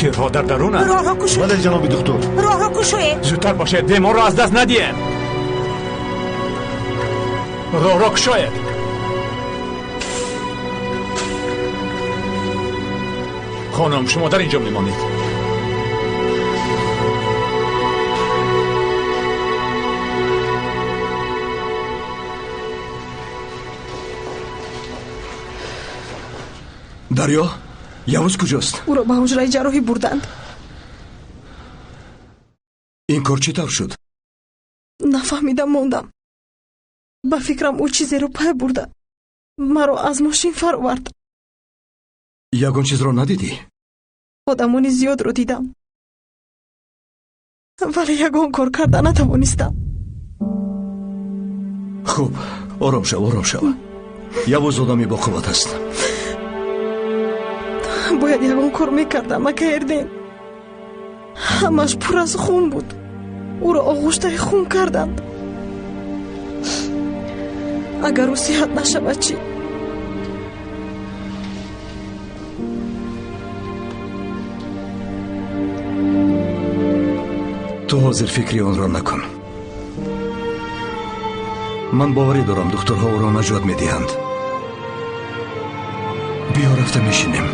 Тирҳо дар дарунанд. Роҳро кушоед. Бале, ҷаноби духтур. Роҳро кушоед. Зудтар бошед, беморро аз даст надиҳем. Роҳро кушоед. Хонум, шумо дар инҷо мемонед. Дарё, Явуз куҷост? Ӯро ба ҳуҷраи ҷарроҳӣ бурданд. Ин кор чӣ тавр шуд? Нафаҳмида мондам. Ба фикрам ӯ чизеро пай бурда. Маро аз мошин фаровард. Ягон чизро надидӣ? Одамони зиёдро дидам, вале ягон кор карда натавонистам. Хуб, ором шав, ором шав. Явуз одами боқувват аст. Бояд ягон кор мекардам, ака Эрден. Ҳамаш пур аз хун буд. Ӯро оғӯштаи хун карданд. Агар ӯ сиҳат нашавад чӣ? Ту ҳозир фикри онро накун. Ман боварӣ дорам, духтурҳо ӯро наҷот медиҳанд. Биё рафта мешинем.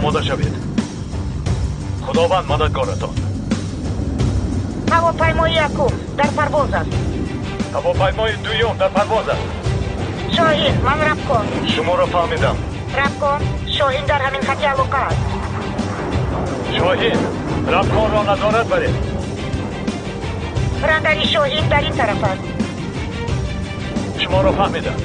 Омода шавед. Худованд мададгоратон. Ҳавопаймои якум дар парвоз аст. Ҳавопаймои дуюм дар парвоз аст. Шоҳин, ман Рабкон. Шуморо фаҳмидам. Рабкон, Шоҳин дар ҳамин хати алоқа аст. Шоҳин, Рабконро назорат баред. Радари Шоҳин дар ин тараф аст. Шуморо фаҳмидам.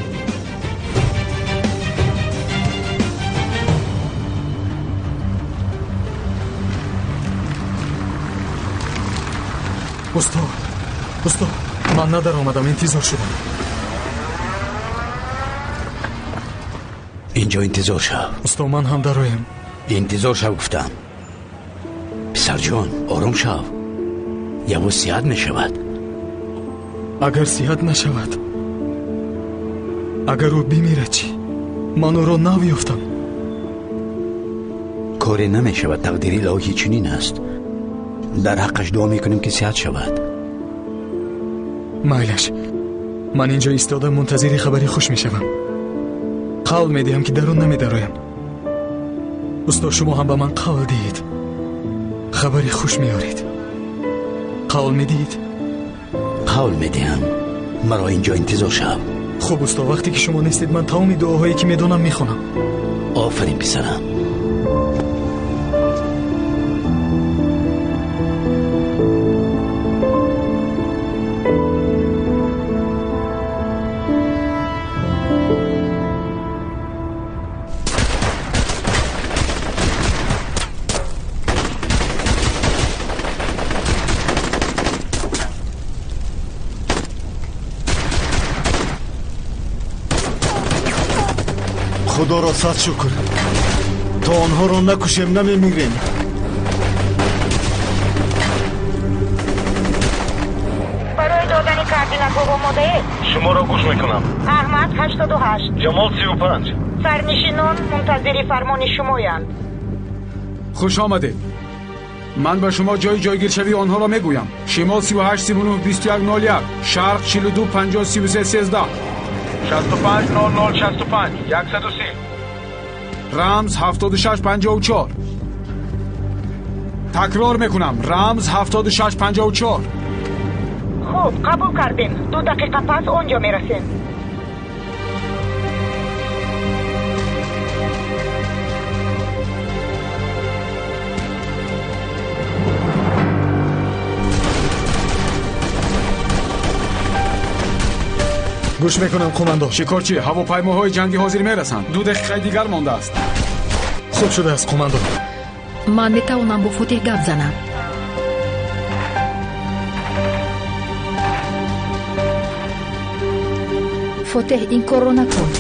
Устод, устод, ман надаромадам, интизор шудам. Инҷо интизор шав. Устод, ман ҳам дароям. Интизор шав гуфтам. Писарҷон, ором шав. Явуз сиҳат мешавад. Агар сиҳат нашавад, агар ӯ бимирад чӣ? Ман ӯро нав ёфтам. Коре намешавад, тақдири илоҳӣ чунин аст. Дар ҳаққаш дуо мекунем ки сиҳат шавад. Майлаш, ман инҷо истода мунтазири хабари хуш мешавам. Қавл медиҳам ки дарун намедароям. Устод, шумо ҳам ба ман қавл диҳед. Хабари хуш меоред. Қавл медиҳед? Қавл медиҳам. Маро инҷо интизор шав. Хуб устод, вақте ки шумо нестед ман тамоми дуоҳое ки медонам мехонам. Офарин писарам. Худоро сад шукр. То онҳоро накушем намемирем. Барои додани координатҳо омодаед? Шуморо гӯш мекунам. Аҳмад 88, Ҷамол 35. Сарнишинон мунтазири фармони шумоянд. Хуш омадед. Ман ба шумо ҷои ҷойгиршавии онҳоро мегӯям. Шимол 38 39 21 01, шарқ 42 50 33 13, 65 00 65 130, рамз 76 54. Такрор мекунам, рамз 7654. Хуб, қабул кардем. 2 дақиқа пас он ҷо мерасем. Гӯш мекунам, қумандон. Шикорчӣ, ҳавопаймоҳои ҷангӣ ҳозир мерасанд. 2 дақиқаи дигар мондааст. Хуб шудааст, қумандон. Ман метавонам бо Фотеҳ гап занам. Фотеҳ, ин корро накун.